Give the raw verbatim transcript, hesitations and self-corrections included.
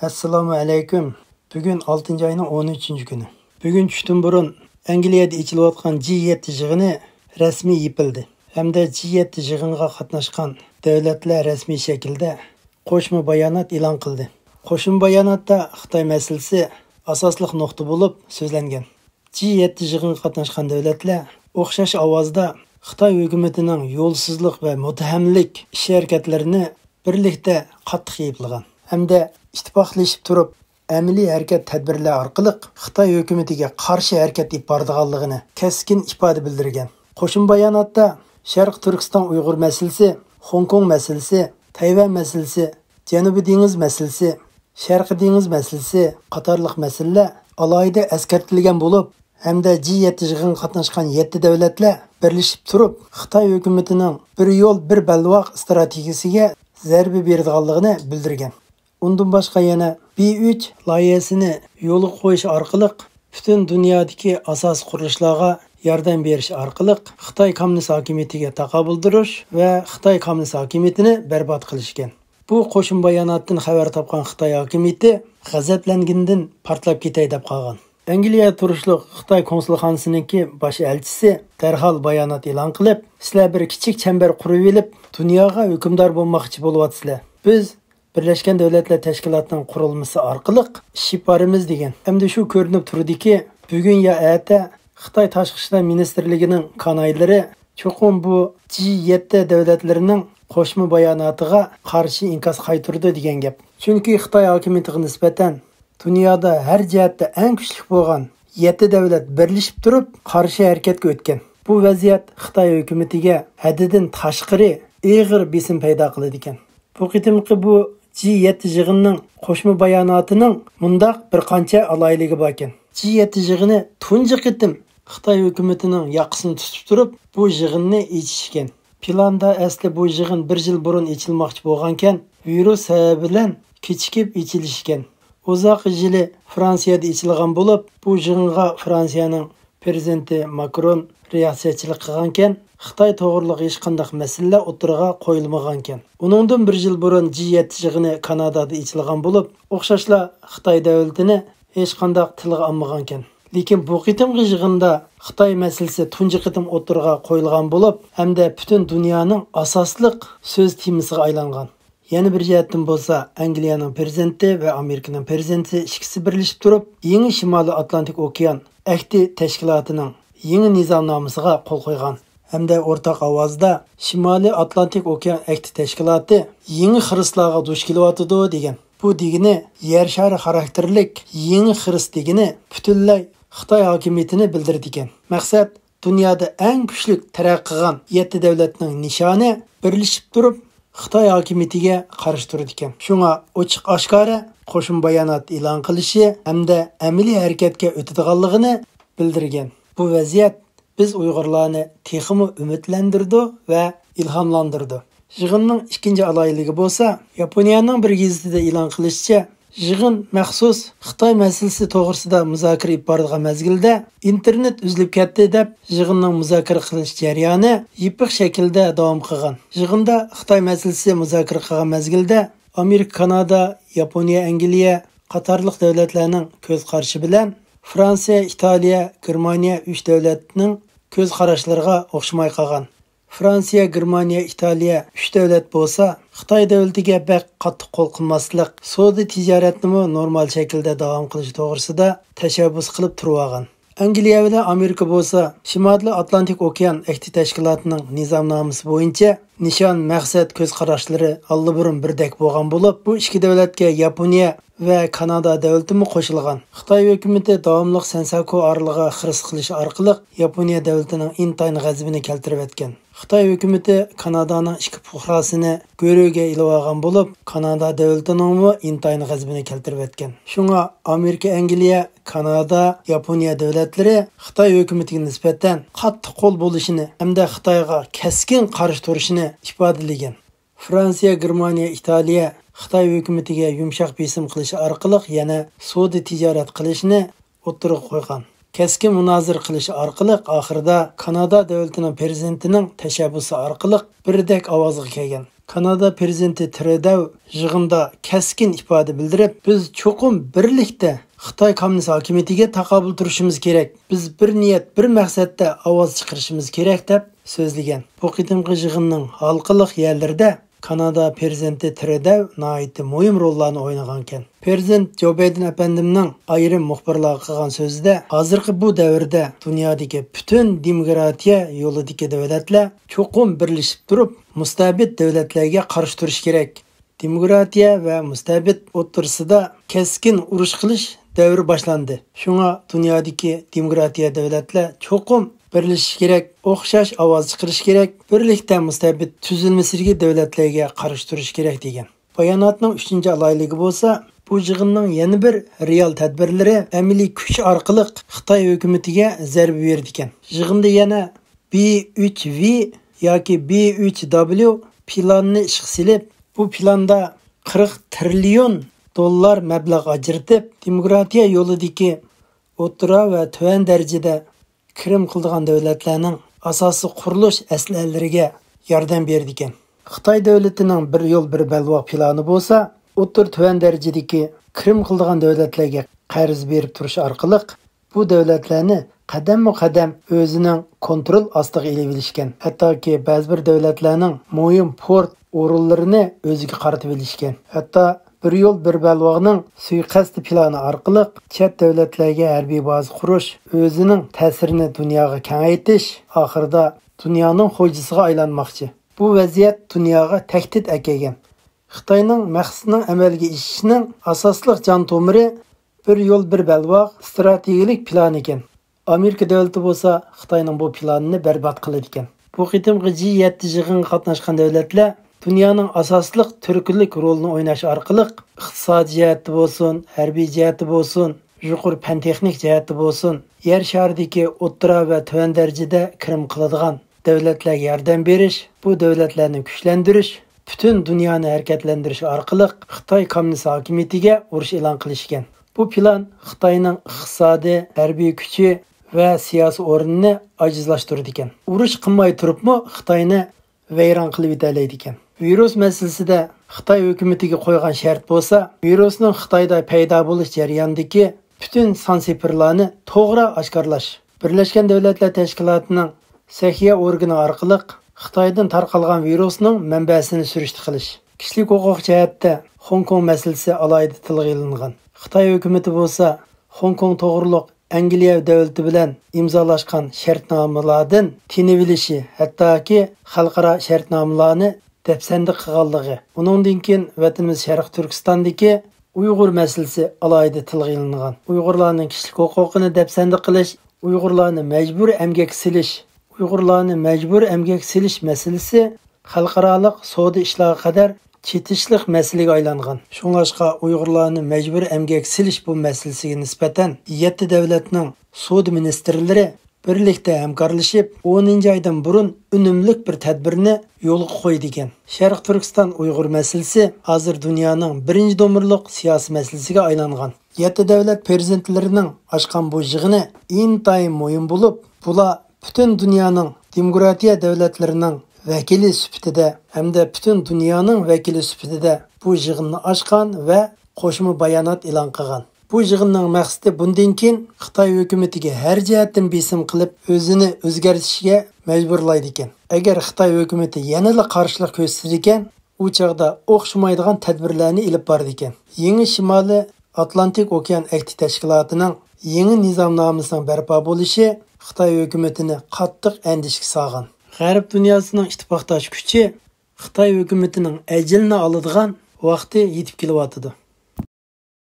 ئەسسالامۇ ئەلەيكۇم. بۈگۈن ئالتىنچى ئاينىڭ ئون ئۈچىنچى كۈنى. بۈگۈن چۈشتىن بۇرۇن ئەنگلىيەدە ئېچىلىۋاتقان جى يەتتە يىغىنى رەسمىي يېپىلدى ھەمدە جى يەتتە يىغىنغا قاتناشقان دۆلەتلەر رەسمىي شەكىلدە قوشما بايانات ئېلان قىلدى. قوشما باياناتتا خىتاي مەسىلىسى ئاساسلىق نۇقتا بولۇپ سۆزلەنگەن. جى يەتتە يىغىنغا قاتناشقان دۆلەتلەر ئوخشاش ئاۋازدا خىتاي ھۆكۈمىتىنىڭ يولسىزلىق ۋە مۇتتەھەملىك ئىش ھەرىكەتلىرىنى بىرلىكتە قاتتىق ئەيىبلىغان ھەمدە ئىتتىپاقلىشىپ تۇرۇپ ئەمەلىي ھەرىكەت تەدبىرلەر ئارقىلىق خىتاي ھۆكۈمىتىگە قارشى ھەرىكەت ئېلىپ بارىدىغانلىقىنى كەسكىن ئىپادە بىلدۈرگەن. قوشما باياناتتا شەرقىي تۈركىستان ئۇيغۇر مەسىلىسى، خوڭكوڭ مەسىلىسى، تەيۋەن مەسىلىسى، جەنۇبىي دېڭىز مەسىلىسى، شەرقىي دېڭىز مەسىلىسى قاتارلىق مەسىلىلەر ئالاھىدە ئەسكەرتىلگەن بولۇپ، ھەمدە جى يەتتە يىغىنغا قاتناشقان يەتتە دۆلەتلەر بىرلىشىپ تۇرۇپ، خىتاي ھۆكۈمىتىنىڭ بىر يول، بىر بەلباغ ئىستراتېگىيىسىگە زەربە بېرىدىغانلىقىنى بىلدۈرگەن. ئۇندىن باشقا يەنە بى ئۈچ لايىھەسىنى يولغا قويۇش ئارقىلىق پۈتۈن دۇنيادىكى ئاساسىي قۇرۇلۇشلارغا ياردەم بېرىش ئارقىلىق خىتاي كوممۇنىست ھاكىمىيىتىگە تاقابىل تۇرۇش ۋە خىتاي كوممۇنىست ھاكىمىيىتىنى بەربات قىلىش ئىكەن. بۇ قوشما باياناتتىن خەۋەر تاپقان خىتاي ھاكىمىيىتى غەزەپلەنگىنىدىن پارتلاپ كېتەي دەپ قالغان. ئەنگلىيە تۇرۇشلۇق خىتاي كونسۇلخانىسىنىڭكى باش ئەلچىسى دەرھال بايانات ئېلان قىلىپ، سىلەر بىر كىچىك چەمبەر قۇرۇۋېلىپ، دۇنياغا ھۆكۈمدار بولماقچى بولۇۋاتىسىلەر. بىز بىرلەشكەن دۆلەتلەر تەشكىلاتىنىڭ قۇرۇلمىسى ئارقىلىق ئىش ئېلىپ بارىمىز دېگەن. ئەمدى شۇ كۆرۈنۈپ تۇرىدۇكى، بۈگۈن يا ئەتە خىتاي تاشقى ئىشلار مىنىستىرلىكىنىڭ كانايلىرى چوقۇم بۇ جى يەتتە دۆلەتلىرىنىڭ قوشما باياناتىغا قارشى ئىنكاس قايتۇرىدۇ دېگەن گەپ. چۈنكى خىتاي ھاكىمىيىتىگە نىسبەتەن دۇنيادا ھەر جەھەتتە ئەڭ كۈچلۈك بولغان يەتتە دۆلەت بىرلىشىپ تۇرۇپ قارشى ھەرىكەتكە ئۆتكەن. بۇ ۋەزىيەت خىتاي ھۆكۈمىتىگە ھەددىدىن تاشقىرى ئېغىر بېسىم پەيدا قىلىدىكەن. بۇ قېتىمقى بۇ جى يەتتە يىغىنىنىڭ قوشما باياناتىنىڭ مۇنداق بىر قانچە ئالاھىدىلىكى باركەن. جى يەتتە يىغىنى تۇنجى قېتىم خىتاي ھۆكۈمىتىنىڭ ياقىسىنى تۇتۇپ تۇرۇپ بۇ يىغىننى ئېچىشكەن. پىلاندا ئەسلى بۇ يىغىن بىر يىل بۇرۇن ئېچىلماقچى بولغانكەن، ۋىرۇس سەۋەبى بىلەن كېچىكىپ ئېچىلىشكەن. ئوزاقى يىلى فرانسىيەدە ئېچىلغان بولۇپ، بۇ يىغىنغا فرانسىيەنىڭ پىرېزىدېنتى ماكرون رېئاكسىيەچىلىك قىلغانكەن، خىتاي توغرىلىق ھېچقانداق مەسىلىلەر ئوتتۇرىغا قويۇلمىغانكەن. ئۇنىڭدىن بىر يىل بۇرۇن جى يەتتە يىغىنى كانادادا ئېچىلغان بولۇپ، ئوخشاشلا خىتاي دۆلىتىنى ھېچقانداق تىلغا ئالمىغانكەن. لېكىن بۇ قېتىمقى يىغىندا خىتاي مەسىلىسى تۇنجى قېتىم ئوتتۇرىغا قويۇلغان بولۇپ، ھەمدە پۈتۈن دۇنيانىڭ ئاساسلىق سۆز تېمىسىغا ئايلانغان. يەنە بىر جەھەتتىن بولسا، ئەنگلىيەنىڭ پىرېزىدېنتى ۋە ئامېرىكىنىڭ پىرېزىدېنتى ئىككىسى بىرلىشىپ تۇرۇپ، يېڭى شىمالىي ئاتلانتىك ئوكيان ئەھدى تەشكىلاتىنىڭ يېڭى نىزامنامىسىغا قول قويغان ھەمدە ئورتاق ئاۋازدا شىمالىي ئاتلانتىك ئوكيان ئەھدى تەشكىلاتى يېڭى خىرىسلارغا دۇچ كېلىۋاتىدۇ دېگەن. بۇ دېگىنى يەر شارى خاراكتېرلىك يېڭى خىرىس دېگىنى پۈتۈنلەي خىتاي ھاكىمىيىتىنى بىلدۈرىدىكەن. مەقسەت، دۇنيادا ئەڭ كۈچلۈك تەرەققىي قىلغان يەتتە دۆلەتنىڭ نىشانى بىرلىشىپ تۇرۇپ خىتاي ھاكىمىيىتىگە قارشى تۇرىدىكەن. شۇڭا ئوچۇق ئاشكارا قوشما بايانات ئېلان قىلىشى ھەمدە ئەمەلىي ھەرىكەتكە ئۆتىدىغانلىقىنى بىلدۈرگەن. بۇ ۋەزىيەت بىز ئۇيغۇرلارنى تېخىمۇ ئۈمىدلەندۈرىدۇ ۋە ئىلھاملاندۇرىدۇ. يىغىننىڭ ئىككىنچى ئالاھىدىلىكى بولسا، ياپونىيەنىڭ بىر گېزىتىدە ئېلان قىلىشىچە، يىغىن مەخسۇس خىتاي مەسىلىسى توغرىسىدا مۇزاكىرە ئېلىپ بارىدىغان مەزگىلدە ئىنتېرنېت ئۈزۈلۈپ كەتتى دەپ، يىغىننىڭ مۇزاكىرە قىلىش جەريانى يېپىق شەكىلدە داۋام قىلغان. يىغىندا خىتاي مەسىلىسى مۇزاكىرە قىلغان مەزگىلدە ئامېرىكا، كانادا، ياپونىيە، ئەنگلىيە قاتارلىق دۆلەتلەرنىڭ كۆز قارىشى بىلەن فرانسىيە، ئىتالىيە، گېرمانىيە ئۈچ دۆلەتنىڭ كۆز قاراشلىرىغا ئوخشىماي قالغان. فرانسىيە، گېرمانىيە، ئىتالىيە ئۈچ دۆلەت بولسا خىتاي دۆلىتىگە بەك قاتتىق قول قىلماسلىق، سودا تىجارەتنىمۇ نورمال شەكىلدە داۋام قىلىش توغرىسىدا تەشەببۇس قىلىپ تۇرۇۋالغان. ئەنگلىيە بىلەن ئامېرىكا بولسا شىمالىي ئاتلانتىك ئوكيان ئەھدى تەشكىلاتىنىڭ نىزامنامىسى بويىچە نىشان، مەقسەت، كۆز قاراشلىرى ئاللىبۇرۇن بىردەك بولغان بولۇپ، بۇ ئىككى دۆلەتكە ياپونىيە ۋە كانادا دۆلىتىمۇ قوشۇلغان. خىتاي ھۆكۈمىتى داۋاملىق سېنساكۇ ئارىلىغا خىرىس قىلىش ئارقىلىق ياپونىيە دۆلىتىنىڭ ئىنتايىن غەزىپىنى كەلتۈرۈۋەتكەن. خىتاي ھۆكۈمىتى كانادانىڭ ئىككى پۇقراسىنى گۆرۈگە ئېلىۋالغان بولۇپ، كانادا دۆلىتىنىڭمۇ ئىنتايىن غەزىپىنى كەلتۈرۈۋەتكەن. شۇڭا ئامېرىكا، ئەنگلىيە، كانادا، ياپونىيە دۆلەتلىرى خىتاي ھۆكۈمىتىگە نىسبەتەن قاتتىق قول بولۇشىنى ھەمدە خىتايغا كەسكىن قارشى تۇرۇشىنى ئىپادىلىگەن. فرانسىيە، گېرمانىيە، ئىتالىيە خىتاي ھۆكۈمىتىگە يۇمشاق بېسىم قىلىش ئارقىلىق يەنە سودا تىجارەت قىلىشنى ئوتتۇرىغا قويغان. كەسكىن مۇنازىرە قىلىش ئارقىلىق ئاخىرىدا كانادا دۆلىتىنىڭ پىرېزىدېنتىنىڭ تەشەببۇسى ئارقىلىق بىردەك ئاۋازغا كەلگەن. كانادا پىرېزىدېنتى ترۇدو يىغىندا كەسكىن ئىپادە بىلدۈرۈپ، بىز چوقۇم بىرلىكتە خىتاي كوممۇنىست ھاكىمىيىتىگە تاقابىل تۇرۇشىمىز كېرەك. بىز بىر نىيەت، بىر مەقسەتتە ئاۋاز چىقىرىشىمىز كېرەك، دەپ سۆزلىگەن. بۇ قېتىمقى يىغىننىڭ ھالقىلىق يەرلىرىدە كانادا پىرېزىدېنتى ترۇدو ناھايىتى مۇھىم روللارنى ئوينىغانىكەن. پىرېزىدېنت جو بايدېن ئەپەندىمنىڭ ئايرىم مۇخبىرلارغا قىلغان سۆزىدە، ھازىرقى بۇ دەۋردە دۇنيادىكى پۈتۈن دېموكراتىيە يولىدىكى دۆلەتلەر چوقۇم بىرلىشىپ تۇرۇپ، مۇستەبىت دۆلەتلەرگە قارشى تۇرۇش كېرەك. دېموكراتىيە ۋە مۇستەبىت ئوتتۇرىسىدا كەسكىن ئۇرۇش قىلىش دەۋرى باشلاندى. شۇڭا دۇنيادىكى دېموكراتىيە دۆلەتلەر چوقۇم بىرلىشىش كېرەك، ئوخشاش ئاۋاز چىقىرىش كېرەك، بىرلىكتە مۇستەبىت تۈزۈلمىسىدىكى دۆلەتلەرگە قارشى تۇرۇش كېرەك، دېگەن. باياناتنىڭ ئۈچىنچى ئالاھىدىلىكى بولسا، بۇ يىغىننىڭ يەنە بىر رېئال تەدبىرلىرى ئەمەلىي كۈچ ئارقىلىق خىتاي ھۆكۈمىتىگە زەربە بېرىدىكەن. يىغىندا يەنە بى ئۈچ ۋى ياكى بى ئۈچ دابليۇ پىلانىنى ئىشقا سېلىپ، بۇ پىلاندا قىرىق تىرىليون دوللار مەبلەغ ئاجرىتىپ، دېموكراتىيە يولىدىكى ئوتتۇرا ۋە تۆۋەن دەرىجىدە كىرىم قىلىدىغان دۆلەتلەرنىڭ ئاساسىي قۇرۇلۇش ئەسلىھەلىرىگە ياردەم بېرىدىكەن. خىتاي دۆلىتىنىڭ بىر يول، بىر بەلباغ پىلانى بولسا، ئوتتۇرا، تۆۋەن دەرىجىدىكى كىرىم قىلىدىغان دۆلەتلەرگە قەرز بېرىپ تۇرۇش ئارقىلىق، بۇ دۆلەتلەرنى قەدەممۇ قەدەم ئۆزىنىڭ كونترول ئاستىغا ئېلىۋېلىشكەن. ھەتتاكى بەزى بىر دۆلەتلەرنىڭ مۇھىم پورت ئورۇنلىرىنى ئۆزىگە قارىتىۋېلىشكەن. ھەتتا بىر يول، بىر بەلباغنىڭ سۇيىقەستى پىلانى ئارقىلىق چەت دۆلەتلەرگە ھەربىي بازا قۇرۇش، ئۆزىنىڭ تەسىرىنى دۇنياغا كېڭەيتىش، ئاخىرىدا دۇنيانىڭ خوجىسىغا ئايلانماقچى. بۇ ۋەزىيەت دۇنياغا تەھدىت ئەكەلگەن. خىتاينىڭ مەقسىتىنىڭ ئەمەلگە ئېشىشىنىڭ ئاساسلىق جان تومۇرى بىر يول، بىر بەلباغ ئىستراتېگىيەلىك پىلانى ئىكەن. ئامېرىكا دۆلىتى بولسا خىتاينىڭ بۇ پىلانىنى بەربات قىلىدىكەن. بۇ قېتىمقى جى يەتتە يىغىنغا قاتناشقان دۆلەتلەر دۇنيانىڭ ئاساسلىق تۈرتكىلىك رولىنى ئويناش ئارقىلىق ئىقتىسادىي جەھەتتە بولسۇن، ھەربىي جەھەتتە بولسۇن، يۇقىرى پەن تېخنىك جەھەتتە بولسۇن، يەر شارىدىكى ئوتتۇرا ۋە تۆۋەن دەرىجىدە كىرىم قىلىدىغان دۆلەتلەرگە ياردەم بېرىش، بۇ دۆلەتلەرنى كۈچلەندۈرۈش، پۈتۈن دۇنيانى ھەرىكەتلەندۈرۈش ئارقىلىق خىتاي كوممۇنىست ھاكىمىيىتىگە ئۇرۇش ئېلان قىلىش ئىكەن. بۇ پىلان خىتاينىڭ ئىقتىسادىي، ھەربىي كۈچى ۋە سىياسىي ئورنىنى ئاجىزلاشتۇرىدىكەن. ئۇرۇش قىلماي تۇرۇپمۇ خىتاينى ۋەيران قىلىۋېتەلەيدىكەن. ۋىرۇس مەسىلىسىدە خىتاي ھۆكۈمىتىگە قويغان شەرت بولسا، ۋىرۇسنىڭ خىتايدا پەيدا بولۇش جەريانىدىكى پۈتۈن سان سىفىرلارنى توغرا ئاشكارىلاش. بىرلەشكەن دۆلەتلەر تەشكىلاتىنىڭ سەھىيە ئورگىنى ئارقىلىق خىتايدىن تارقالغان ۋىرۇسنىڭ مەنبەسىنى سۈرۈشتە قىلىش. كىشىلىك ھوقۇق جەھەتتە خوڭكوڭ مەسىلىسى ئالاھىدە تىلغا ئېلىنغان. خىتاي ھۆكۈمىتى بولسا خوڭكوڭ توغرۇلۇق ئەنگلىيە دۆلىتى بىلەن ئىمزالاشقان شەرتنامىلاردىن تىنىۋېلىشى، ھەتتاكى خەلقئارا شەرتنامىلارنى دەپسەندە قىلغانلىقى، ئۇنىڭدىن كېيىن ۋەتىنىمىز شەرقىي تۈركىستاندىكى ئۇيغۇر مەسىلىسى ئالاھىدە تىلغا ئېلىنغان. ئۇيغۇرلارنىڭ كىشىلىك ھوقۇقىنى دەپسەندە قىلىش، ئۇيغۇرلارنى مەجبۇرىي ئەمگەككە سېلىش، ئۇيغۇرلارنى مەجبۇرىي ئەمگەككە سېلىش مەسىلىسى خەلقئارالىق سودا ئىشلارغا قەدەر چېتىشلىق مەسىلىگە ئايلانغان. شۇڭلاشقا ئۇيغۇرلارنى مەجبۇرىي ئەمگەككە سېلىش بۇ مەسىلىسىگە نىسبەتەن يەتتە دۆلەتنىڭ سودا مىنىستىرلىرى بىرلىكتە ھەمكارلىشىپ، ئونىنچى ئايدىن بۇرۇن ئۈنۈملۈك بىر تەدبىرنى يولغا قويىدىكەن. شەرقىي تۈركىستان ئۇيغۇر مەسىلىسى ھازىر دۇنيانىڭ بىرىنچى نومۇرلۇق سىياسىي مەسىلىسىگە ئايلانغان. يەتتە دۆلەت پىرېزىدېنتلىرىنىڭ ئاچقان بۇ يىغىنى ئىنتايىن مۇھىم بولۇپ، بۇلار پۈتۈن دۇنيانىڭ دېموكراتىيە دۆلەتلىرىنىڭ ۋەكىلى سۈپىتىدە ھەمدە پۈتۈن دۇنيانىڭ ۋەكىلى سۈپىتىدە بۇ يىغىننى ئاچقان ۋە قوشما بايانات ئېلان قىلغان. بۇ يىغىننىڭ مەقسىتى بۇندىن كېيىن خىتاي ھۆكۈمىتىگە ھەر جەھەتتىن بېسىم قىلىپ، ئۆزىنى ئۆزگەرتىشكە مەجبۇرلايدىكەن. ئەگەر خىتاي ھۆكۈمىتى يەنىلا قارشىلىق كۆرسىتىدىكەن، ئۇ چاغدا ئوخشىمايدىغان تەدبىرلەرنى ئېلىپ بارىدىكەن. يېڭى شىمالىي ئاتلانتىك ئوكيان ئەھدى تەشكىلاتىنىڭ يېڭى نىزامنامىسىنىڭ بەرپا بولۇشى خىتاي ھۆكۈمىتىنى قاتتىق ئەندىشىگە سالغان. غەرب دۇنياسىنىڭ ئىتتىپاقداش كۈچى خىتاي ھۆكۈمىتىنىڭ ئەجىلىنى ئالىدىغان ۋاقتى يېتىپ كېلىۋاتىدۇ.